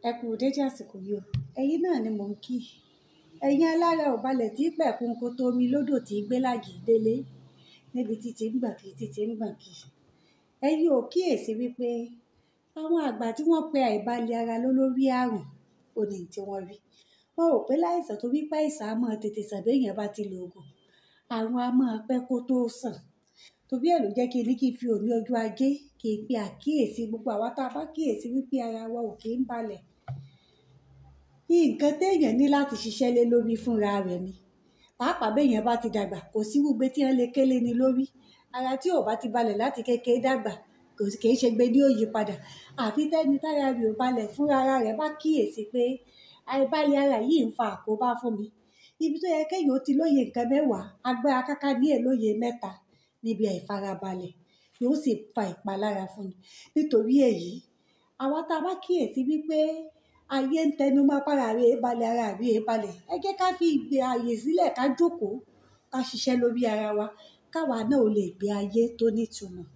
Ẹ kú dédé àsìkò yìí o. Ẹ̀yin náà ni mò ń kí. Ẹ̀yin alára ò balẹ̀ tí pẹ̀kun kótó omi lódò tí gbé lági délé níbi tí ti ń gbọ̀n kí tí ti ń gbọ̀n kí. Ẹ̀yin ò kíyèsi wípé àwọn àgbà tí wọ́n pe àìbalẹ̀ ara lólórí àrùn, òní tí wọ́n rí. Wọ́n rò pé láìsàn tó wípé àìsàn á máa tètè sàn bí èèyàn bá ti lo òògùn. Àrùn á máa pẹ́ kó tó sàn. Torí ẹ ló jẹ́ kí ní kí n fi òní ọjọ́ ajé kí n pe àkíyèsí gbogbo àwa tí a bá kíyèsi wípé ara wa ò kí ń balẹ̀. Nǹkan tí èèyàn ní láti ṣiṣẹ́ lé lórí fúnra rẹ̀ ni. Pàápàá bí èèyàn bá ti dàgbà, kò sí irú igbe tí wọ́n lè ké lé ni lórí. Ara tí ò bá ti balẹ̀ láti kéékèé dàgbà, kò sì kì í ṣe gbé ní ó yí padà. Àfi tẹ́ni tára rẹ̀ ò balẹ̀ fúnra ara rẹ̀ bá kíyèsi pé àìbalẹ̀ ara yìí ń fa àkóbá fún mi. Ibi tó yẹ kí èèyàn ó ti lóye nǹkan mẹ́wàá, agbára káká ní è lóye mẹ́ta níbi àìfarabalẹ̀ yóò sì fa ìpalára fún ni. Nítorí èyí, àwa tí a bá kíyèsi wípé ayé ń tẹnu mọ́ pé ara rẹ balẹ̀, ara rẹ balẹ̀. Ẹ jẹ́ ká fi ìgbé ààyè sílẹ̀ ká jókòó, ká ṣiṣẹ́ lórí ara wa, káwa náà ó lè gbé ayé tó ní ìtumọ̀.